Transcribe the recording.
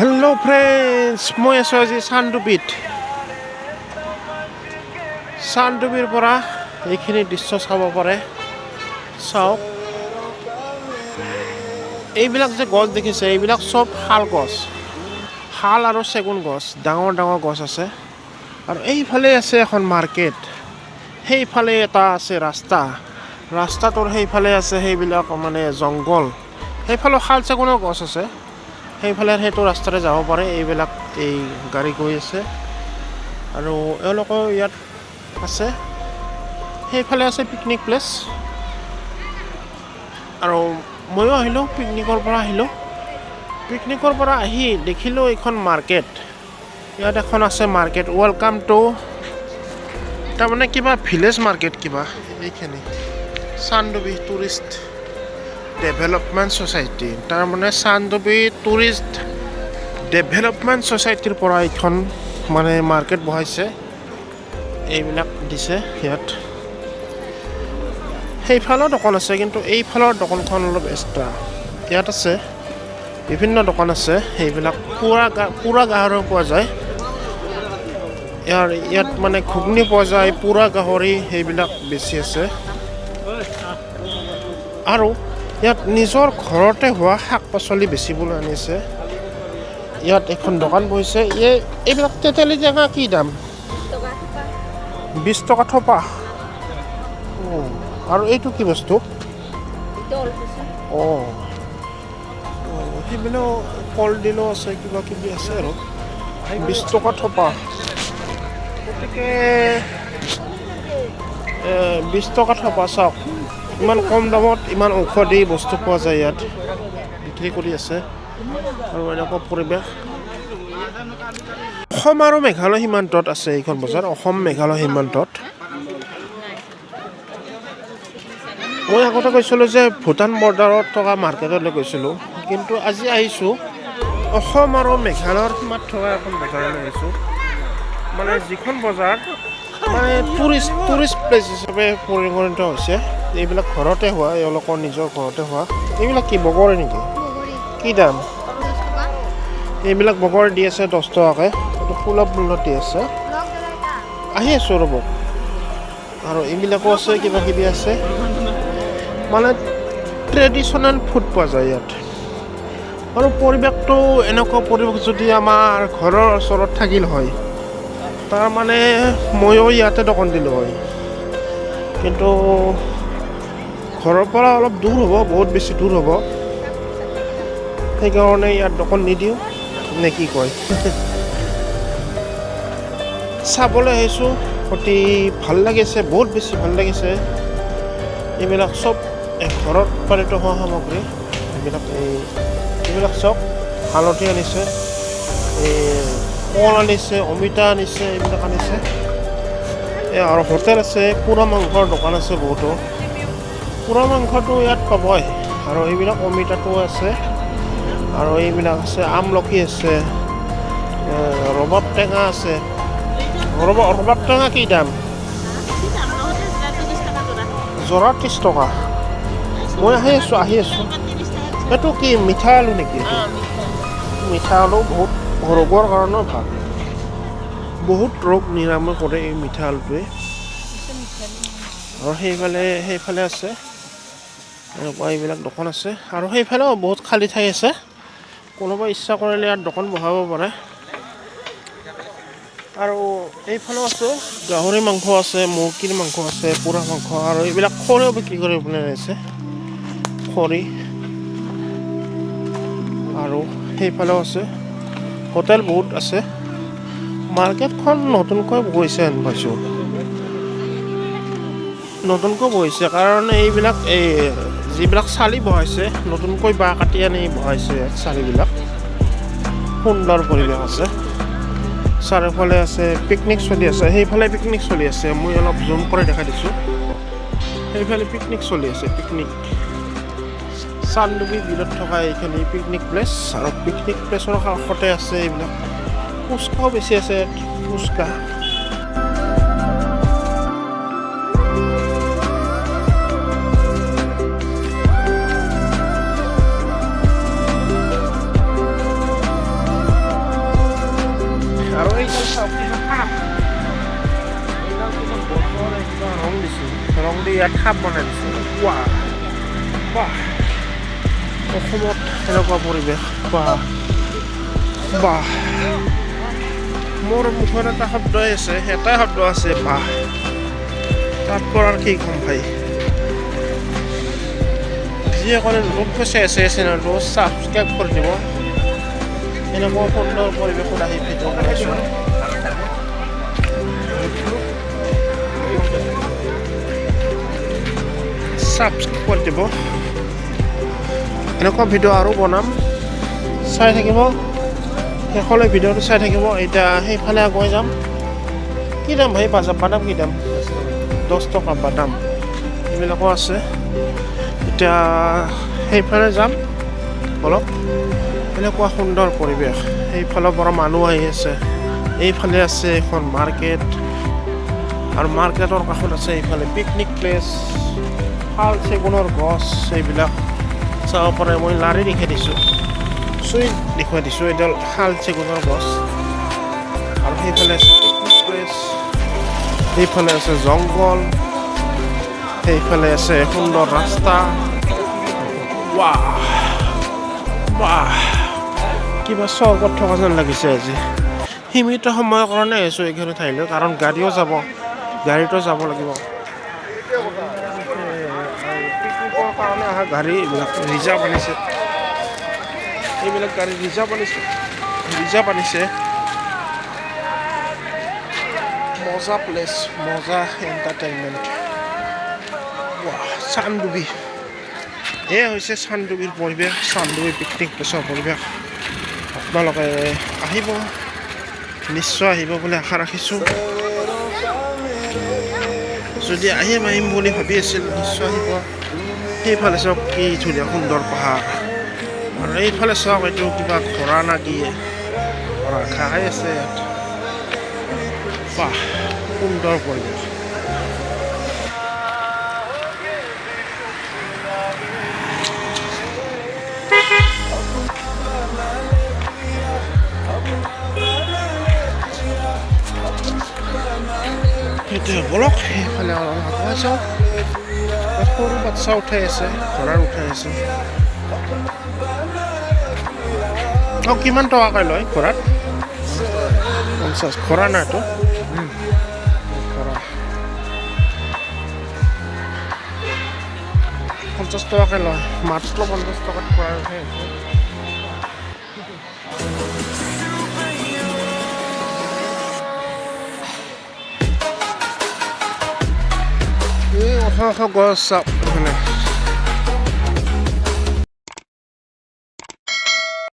Hello' friends, মই আছোঁ আজি চানডুবিত। চানডুবিৰ পৰা এইখিনি দৃশ্য চাব পাৰে। চাওক, এইবিলাক যে গছ দেখিছে, এইবিলাক চব শাল গছ, শাল আৰু চেগুন গছ, ডাঙৰ ডাঙৰ গছ আছে। আৰু এইফালে আছে এখন মাৰ্কেট, সেইফালে এটা আছে ৰাস্তা, ৰাস্তাটোৰ সেইফালে আছে সেইবিলাক মানে জংঘল, সেইফালেও শাল চেগুনৰ গছ আছে। সেইফালে সেইটো ৰাস্তাৰে যাব পাৰে। এইবিলাক এই গাড়ী গৈ আছে আৰু এওঁলোকেও ইয়াত আছে। সেইফালে আছে পিকনিক প্লেচ আৰু ময়ো আহিলোঁ, পিকনিকৰ পৰা আহিলোঁ। পিকনিকৰ পৰা আহি দেখিলোঁ এইখন মাৰ্কেট। ইয়াত এখন আছে মাৰ্কেট, welcome to, তাৰমানে কিবা ভিলেজ মাৰ্কেট কিবা। এইখিনি চানডুবি টুৰিষ্ট ডেভেলপমেণ্ট ছ'চাইটি, তাৰমানে চানডুবি টুৰিষ্ট ডেভেলপমেণ্ট ছ'চাইটিৰ পৰা এইখন মানে মাৰ্কেট বহাইছে। এইবিলাক দিছে ইয়াত। সেইফালেও দোকান আছে, কিন্তু এইফালৰ দোকানখন অলপ এক্সট্ৰা। ইয়াত আছে বিভিন্ন দোকান আছে, সেইবিলাক পোৰা গাহৰিও পোৱা যায়। ইয়াত মানে ঘুগনি পোৱা যায়, পোৰা গাহৰি সেইবিলাক বেছি আছে। আৰু ইয়াত নিজৰ ঘৰতে হোৱা শাক পাচলি বেচিবলৈ আনিছে। ইয়াত এখন দোকান বহিছে। এইবিলাক তেতেলী টেঙা কি দাম? 20 টকা থোপা। অঁ, আৰু এইটো কি বস্তু? অঁ, সেইবিলাক কলডিলো আছে, কিবা কিবি আছে। আৰু 20 টকা থোপা, গতিকে 20 টকা থোপা। চাওক, ইমান কম দামত ইমান ঔষধি বস্তু পোৱা যায়, ইয়াত বিক্ৰী কৰি আছে। আৰু এনেকুৱা পৰিৱেশ। অসম আৰু মেঘালয় সীমান্তত আছে এইখন বজাৰ, অসম মেঘালয় সীমান্তত। মই আগতে কৈছিলোঁ যে ভূটান বৰ্ডাৰত থকা মাৰ্কেটলৈ গৈছিলোঁ, কিন্তু আজি আহিছোঁ অসম আৰু মেঘালয়ৰ সীমাত থকা এখন বজাৰলৈ আহিছোঁ। মানে যিখন বজাৰ মানে টুৰিষ্ট প্লেচ হিচাপে পৰিগণিত হৈছে। এইবিলাক ঘৰতে হোৱা, এওঁলোকৰ নিজৰ ঘৰতে হোৱা। এইবিলাক কি বগৰী নেকি? কি দাম এইবিলাক? বগৰী দি আছে 10 টকাকৈ। এইটো সুলভ মূল্যত দি আছে। আহি আছোঁ ৰ'ব। আৰু এইবিলাকো আছে, কিবা কিবি আছে, মানে ট্ৰেডিশ্যনেল ফুড পোৱা যায় ইয়াত। আৰু পৰিৱেশটো এনেকুৱা পৰিৱেশ যদি আমাৰ ঘৰৰ ওচৰত থাকিল হয়, তাৰমানে ময়ো ইয়াতে দোকান দিলোঁ হয়। কিন্তু ঘৰৰ পৰা অলপ দূৰ হ'ব, বহুত বেছি দূৰ হ'ব, সেইকাৰণে ইয়াত দোকান নিদিওঁ নে কি কয়। চাবলৈ আহিছোঁ, অতি ভাল লাগিছে, বহুত বেছি ভাল লাগিছে। এইবিলাক চব ঘৰত উৎপাদিত হোৱা সামগ্ৰী। এইবিলাক এইবিলাক চব হালধি আনিছে, এই কল আনিছে, অমিতা আনিছে, এইবিলাক আনিছে। এই আৰু হোটেল আছে, পোৰা মাংসৰ দোকান আছে বহুতো। পোৰা মাংসটো ইয়াত পাবই। আৰু এইবিলাক অমিতাটো আছে, আৰু এইবিলাক আছে, আমলখি আছে, ৰবাব টেঙা আছে। ৰবাব টেঙা কি দাম? যোৰা 30 টকা। মই আহি আছোঁ, আহি আছোঁ। এইটো কি মিঠা আলু নেকি? এইটো মিঠা আলু বহুত ৰোগৰ কাৰণেও ভাল, বহুত ৰোগ নিৰাময় কৰে এই মিঠা আলুটোৱে। আৰু সেইফালে আছে এনেকুৱা এইবিলাক দোকান আছে। আৰু সেইফালেও বহুত খালী ঠাই আছে, কোনোবাই ইচ্ছা কৰিলে ইয়াত দোকান বহাব পাৰে। আৰু এইফালেও আছে, গাহৰি মাংস আছে, মুৰ্গীৰ মাংস আছে, পোৰা মাংস, আৰু এইবিলাক খৰিও বিক্ৰী কৰিবলৈ আনিছে, খৰি। আৰু সেইফালেও আছে, হোটেল বহুত আছে। মাৰ্কেটখন নতুনকৈ বহিছে যেন পাইছোঁ, নতুনকৈ বহিছে কাৰণ এইবিলাক এই যিবিলাক চালি বহাইছে, নতুনকৈ বাঁহ কাটি আনি বহাইছে ইয়াত চালিবিলাক। সুন্দৰ পৰিৱেশ আছে, চাৰিওফালে আছে, পিকনিক চলি আছে। সেইফালে পিকনিক চলি আছে, মই অলপ জুম কৰি দেখাই দিছোঁ। সেইফালে পিকনিক চলি আছে, পিকনিক। চানডুবি বিলত থকা এইখিনি পিকনিক প্লেচ। আৰু পিকনিক প্লেচৰ কাষতে আছে এইবিলাক ফুচকাও বেছি আছে, ফুচকা। চাওক, কিবা সাপ। এইডাল কিবা গছৰ কিবা ৰং দিছে, ৰং দি ইয়াত সাপ বনাই দিছে। ৱাহ বাহ, অসমত এনেকুৱা পৰিৱেশ, বাহ বাহ। মোৰ মুখত এটা শব্দই আছে, এটাই শব্দ আছে, বাহ। তাতকৈ আৰু কি ক'ম ভাই। যিসকলে নতুনকৈ চাই আছে চেনেলটো ছাবস্ক্ৰাইব কৰি দিব। এনেকুৱা সুন্দৰ পৰিৱেশত আহি ভিডিঅ' বনাইছোঁ। ছাবস্ক্ৰাইব কৰি দিব, এনেকুৱা ভিডিঅ' আৰু বনাম, চাই থাকিব, শেষলৈ ভিডিঅ'টো চাই থাকিব। এতিয়া সেইফালে আগুৱাই যাম। কি দাম ভাই বাজাম? বাদাম কি দাম? 10 টকা বাদাম। এইবিলাকো আছে। এতিয়া সেইফালে যাম অলপ। এনেকুৱা সুন্দৰ পৰিৱেশ, সেইফালৰ পৰা মানুহ আহি আছে। এইফালে আছে এখন মাৰ্কেট, আৰু মাৰ্কেটৰ কাষত আছে এইফালে পিকনিক প্লেচ, শাল চেগুনৰ গছ, এইবিলাক চাব পাৰে। মই লাৰি দেখুৱাই দিছোঁ, চুই দেখুৱাই দিছোঁ, এডাল শাল চেগুনৰ গছ। আৰু সেইফালে আছে পিকনিক প্লেচ, সেইফালে আছে জংঘল, সেইফালে আছে সুন্দৰ ৰাস্তা। ৱাহ বাহ, কিবা স্বৰ্গত থকা যেন লাগিছে। আজি সীমিত সময়ৰ কাৰণে আহিছোঁ এইখিনি ঠাইলৈ, কাৰণ গাড়ীও যাব, গাড়ীতো যাব লাগিব। পিকনিকৰ কাৰণে অহা গাড়ী এইবিলাক ৰিজাৰ্ভ আনিছে, এইবিলাক গাড়ী ৰিজাৰ্ভ আনিছে, ৰিজাৰ্ভ আনিছে। মজা প্লেচ, মজা এণ্টাৰটেইনমেণ্ট। ৱাহ, চান্দুবি, এয়া হৈছে চান্দুবিৰ পৰিৱেশ, চান্দুবি পিকনিক প্লেচৰ পৰিৱেশ। আপোনালোকে আহিব, নিশ্চয় আহিব বুলি আশা ৰাখিছোঁ। যদি আহিম আহিম বুলি ভাবি আছিল, নিশ্চয় আহিব। সেইফালে চাওক কি ধুনীয়া সুন্দৰ পাহাৰ, আৰু এইফালে চাওক এইটো কিবা ঘোঁৰা না কি, ঘোঁৰা খাই আছে ইয়াত। বাহ, সুন্দৰ পৰিৱেশ। সেইটোৱে, বলক সেইফালে অলপ আগুৱাই যাওঁ। সৰু বাচ্ছা উঠাই আছে, ঘোঁৰাৰ উঠাই আছে। অঁ, কিমান টকাকৈ লয় ঘোঁৰাত? 50। ঘোঁৰা নাই এইটো, ঘোঁৰা 50 টকাকৈ লয়, মাত্ৰ 50 টকাত ঘোঁৰা উঠাই আছে। এই ওখ ওখ গছ চাওক এইফালে।